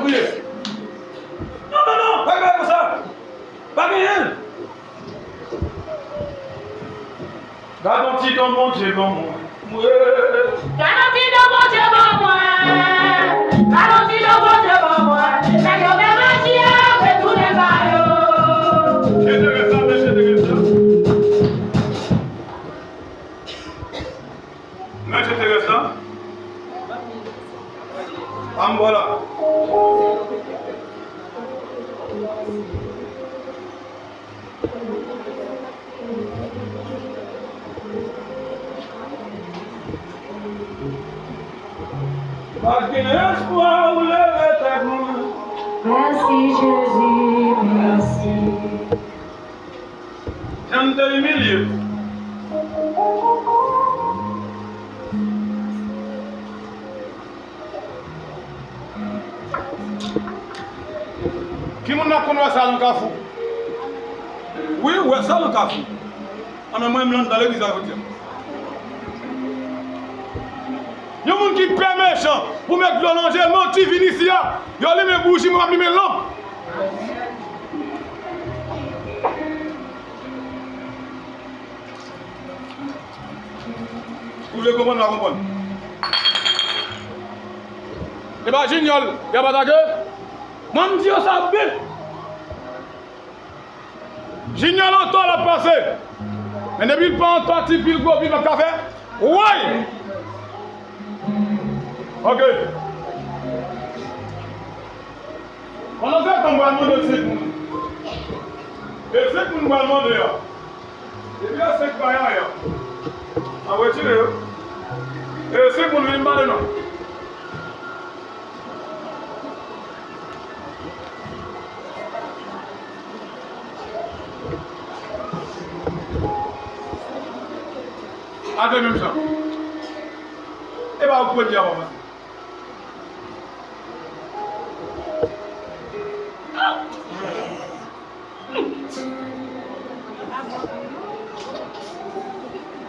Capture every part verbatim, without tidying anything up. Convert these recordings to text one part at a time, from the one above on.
Non, non, non, pa bay konsa. Pa genyen. Gad yon ti don Bondye ban mwen. Gad yon ti don Bondye ban mwen. Gad yon ti don Bondye ban mwen. Nèg yo fè maji a, retounen ba yo. Mete rès la, mete rès la. Mete rès la. Ann, vwala. Pa gen espwa, ou leve tèt mwen. Mèsi Jezi, mèsi. Jan m te imilye. Ki moun nan konn wè sa nan Kafou? Wi, ou wè sa nan Kafou. Anben, mwen menm, m anndan legliz la jodi a. Yon moun ki pè mechan pou met dlo nan je l, manti vin isi a. Yo limen bouji, mwen p ap limen lanp. Ou vle konprann, w a konprann. E pa Jinyòl y ap atake? Mwen, m di yo sa byen. Jinyòl antò l ap pase. Men depi l pa antò, ti pil gwo pil p ap ka fè. Woy! Ok. Pandan se tan, m pral mande senk moun. E senk moun m pral mande a. Depi a senk pa gen anyen. M ap retire yo. E senk moun vin pale non. Al fè menm jan. E pa ou k premye a, papa.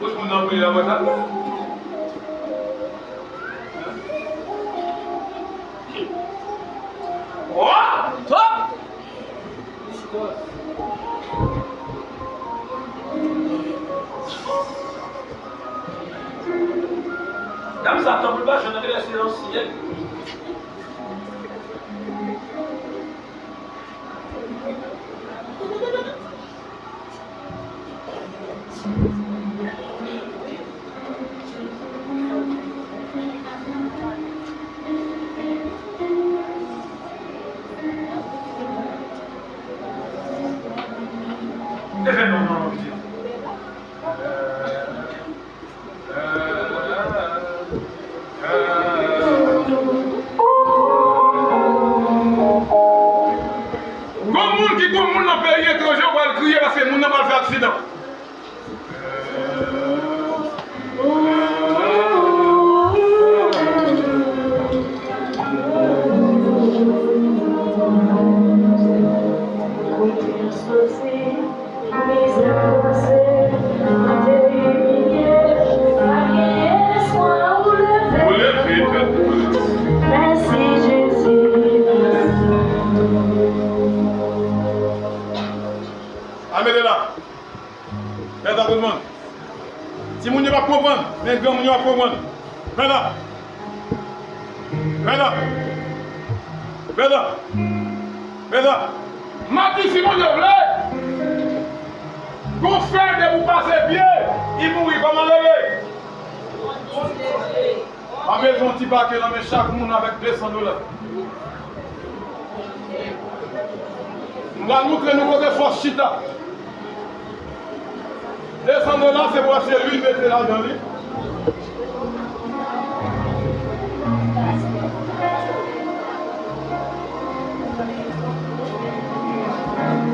Tout moun nan priye apre sa. Wa! Top! Dam sa tanpri pa jwenn antre silans. Gon moun ki gon moun nan peyi etranje, ou pral kriye paske moun nan pral fè aksidan. Kote m soti, mizè m pase, m te imilye, pa gen espwa, ou leve. Ou leve tèt mwen. Mèsi Jezi, mèsi. Al mete la. Fè sa tout moun. Timoun yo p ap konprann, men granmoun yo ap konprann. Fè sa. Fè sa. Fè sa. Fè sa. M ap di si Bondye vle, gon fè depi w pase pye, li mouri kòm anleve. M ap bezwen yon ti pake nan men chak moun avèk de san dola. M pral moutre nou kote fòs chita. De san dola, se pou achte lwil mete ladan li.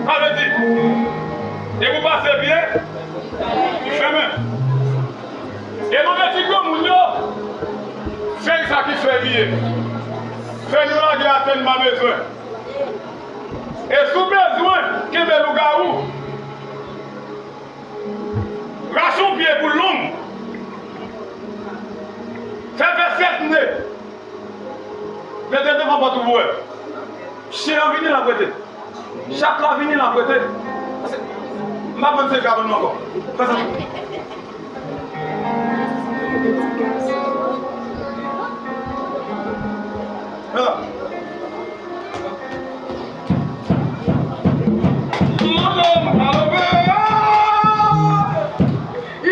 Sa vle di, depi w pase pye, fèmen. E mande ti granmoun yo, fèy sa ki fèy li ye. Fèy nou lage atè n pa bezwen. E si w bezwen kenbe lougawou, rache yon pye pou l long. Fè fè sèt ne. Mete devan pòt ou pou wè. Chen an vini, l ap rete. Chat la vini, l ap rete. M pa konn se kabann nou ankò. Fè sa. Fè sa.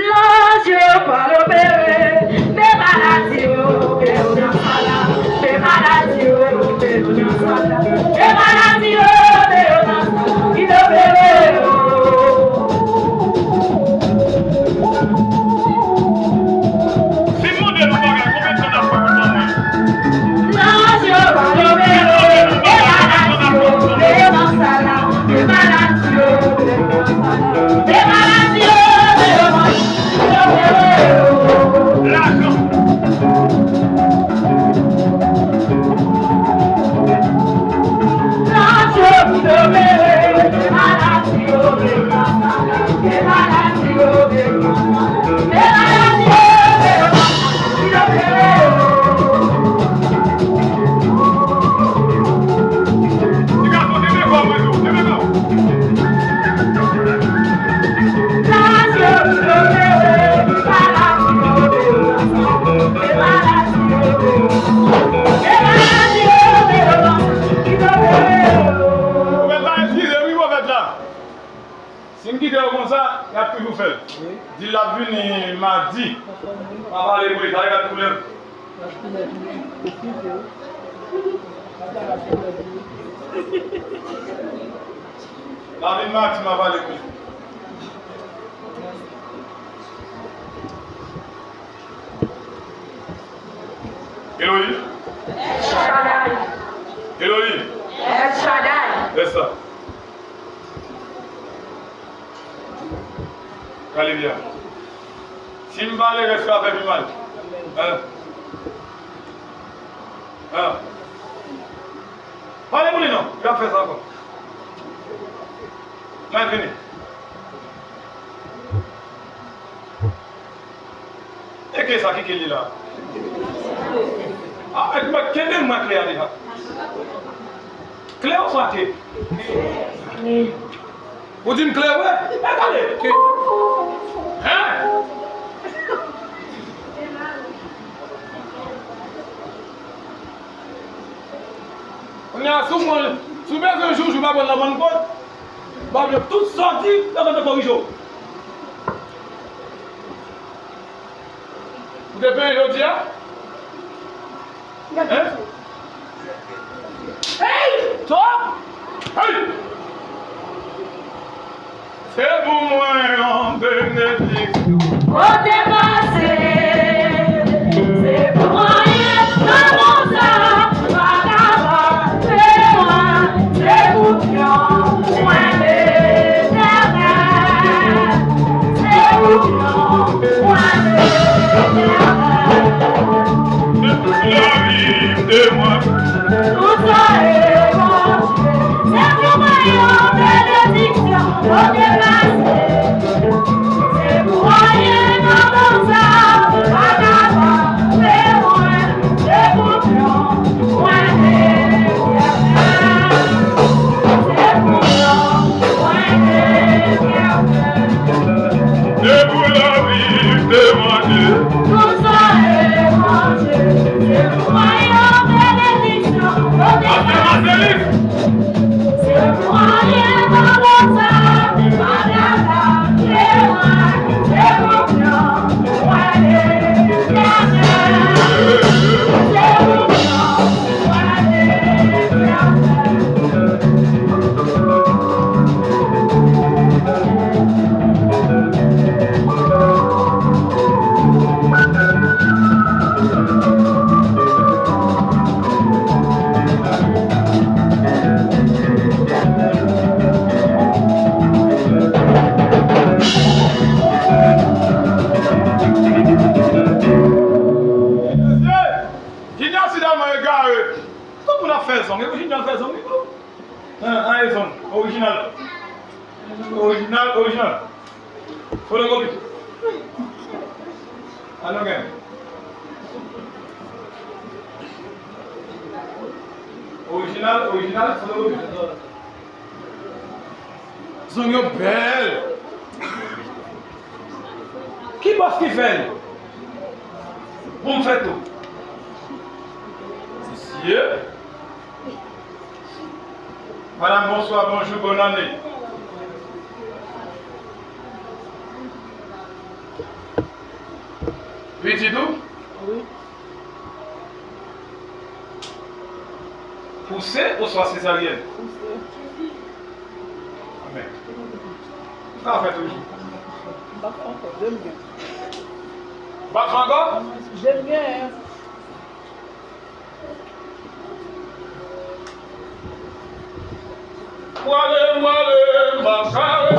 Lòs yo pa l opere, men maladi yo opere w nan sal la. Men maladi yo opere w nan sal la. Men maladi yo opere w nan sal la. Vin opere w. Si m mande nou bagay, konbyen tan n ap fè pou nou manje? Ou mèt pa eskize wi pwofèt la. Si m kite yo konsa, y ap toujou fè l. Di l ap vini madi. Pa pale pou li, sa e gad koulè. L ap vin madi, m ap pale pou li. Eloyi. Eloyi. Yes, sir. Alelouya. Si m pale, rès yo ap fè pi mal. Hein? Hein? Pale pou li non. Yo ap fè sa ankò. Mwen fini. E ke sa ki ke li la? A, mèt, mèt, kenbe mwen kle a deja. Kle ou swate? Ou di m kle vre? E gade. Hein? Kounye a, si w pran, si w bezwen joujou, pa pran nan bann kot. Ba yo tout sa w di, yo konn korije w. Ou te penyen jodi a? Hein? Hey! Top! Hey! Se pou mwen yon benediksyon. Kote pase, se pou mwen yon bon sa, pa ka pa, se mwen, se pou mwen, mwen Letènèl. Se pou mwen, mwen Letènèl. Se pou lavi de mwen. Tout sa e Bondye. Se pou mwen yon benediksyon, Bondye pase. Se pou anyen nan mond sa, pa ka pa mwen. Se pou mwen, mwen Letènèl. Se pou mwen, mwen Letènèl. Se pou lavi de Bondye. Tout sa e Bondye. Se pou mwen yon benediksyon. Pastè Marcelis. Se pou anyen nan mond sa, pa ka pa mwen. Se pou mwen, mwen Letènèl. Se pou mwen, mwen Letènèl. Mesye, Junior si tèlman egare. Tout moun ap fè zong. E pou Junior fè zong, wi, tou. An, an, e zong. Orijinal. Orijinal, orijinal. Fotokopi. Alo, gen. Orijinal, orijinal, fotokopi. Zong yo bèl. Ki bòs ki fè l? Pou m fè tou. Mesye. Madam, bonswa, bonjou, bòn ane. Pitit ou? Wi. Pouse oswa sezaryèn? Pouse. Amèn. Sa w fè toujou? M pa fè ankò, je m gen. Ou pa fè ankò? Je m gen. Pwale, pwale, m pa kare.